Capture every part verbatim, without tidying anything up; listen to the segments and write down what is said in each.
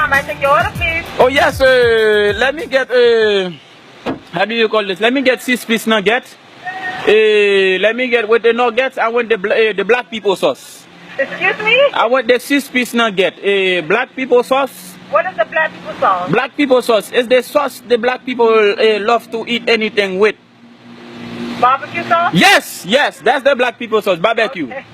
May I take your order, please? Oh yes, uh, let me get uh, how do you call this? Let me get six piece nugget. Uh, let me get with the nuggets. I want the bla- uh, the black people sauce. Excuse me? I want the six piece nugget. Uh, black people sauce. What is the black people sauce? Black people sauce is the sauce the black people uh, love to eat anything with. Barbecue sauce? Yes, yes, that's the black people sauce, barbecue. Okay.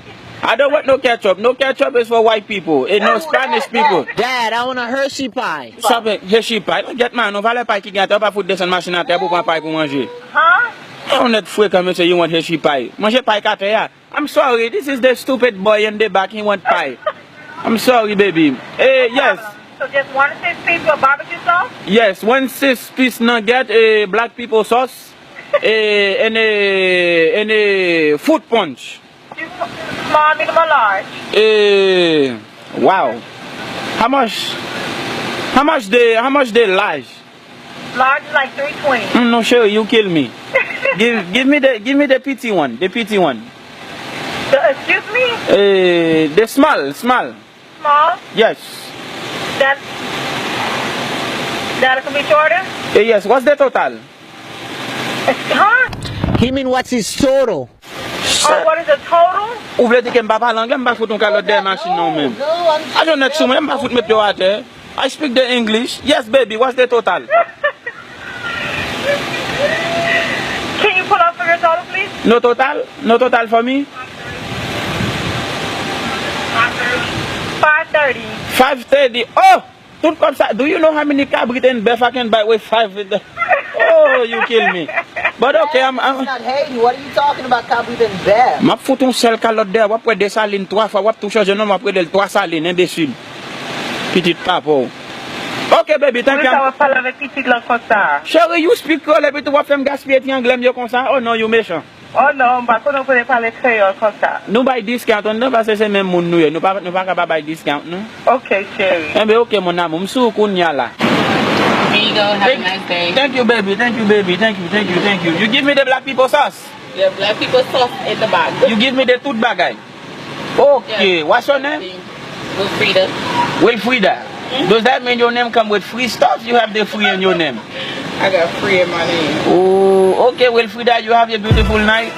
I don't want no ketchup. No ketchup is for white people and no Spanish people. Dad, I want a Hershey pie. Sabe, Hershey pie. Get man, nou valè pay ki gen atè, ou pa fout desann machin atè pou pran pay pou manje. Huh? Ou nèt frekan, mesye, you want Hershey pie. Manje pay k atè a. I'm sorry, this is the stupid boy in the back, he want pie. I'm sorry, baby. Eh, yes. So just one six piece with barbecue sauce? Yes, one six piece nugget, eh, black people sauce, eh, and a, and a fruit punch. You small, medium, or large? Eh, wow. How much? How much the how much the large? Large is like three twenty. Mm, no, chérie, you kill me. give give me the give me the pity one, the pity one. The, excuse me? Eh, the small, small. Small? Yes. That that a complete your order? Eh, yes. What's the total? Huh? He mean what's his total? Oh, what is the total? Ou vle di ke m pa pale anglè, m pa fout yon kalòt dèyè machin nan menm. No, I'm A jonnèt sou mwen, m pa fout met yo atè. I speak the English. Yes, baby, what's the total? Can you pull up for your total, please? No total? No total for me? Five thirty. Five thirty. Oh! Tout kòb sa. Do you know how many kabrit and bèf I can buy with five? Oh, you kill me. But okay, I'm, I'm, Not Haiti. What are you talking about, kabrit and bèf? M ap fout yon sèl kalòt dèyè, w ap wè Desalin twa fwa, w ap tou chanje non, w ap rele l twa Salin, enbesil. Pitit papa w. Ok, baby, thank you. Poukisa w ap pale avèk pitit lan konsa? Cheri, you speak Creole epi tou w ap fè m gaspiye ti anglè m yo konsa? Oh non, you mechan. Oh non, m pa konnen w konnen pale kreyòl konsa. Nou bay discount anndan paske se menm moun nou ye. Nou pa, nou pa ka pa bay discount, non? Ok, cheri. Enben, ok, mon amour, m sou ou kounya la. Here you go. Have a nice day. Thank you, baby. Thank you, baby. Thank you, thank you, thank you. You give me the black people sauce. The black people sauce in the bag. You give me the tout bagay. Okay, what's your name? Wilfrida. Wilfrida. Does that mean your name come with free stuff? You have the free in your name. I got free in my name. Oh, okay, Wilfrida, you have a beautiful night.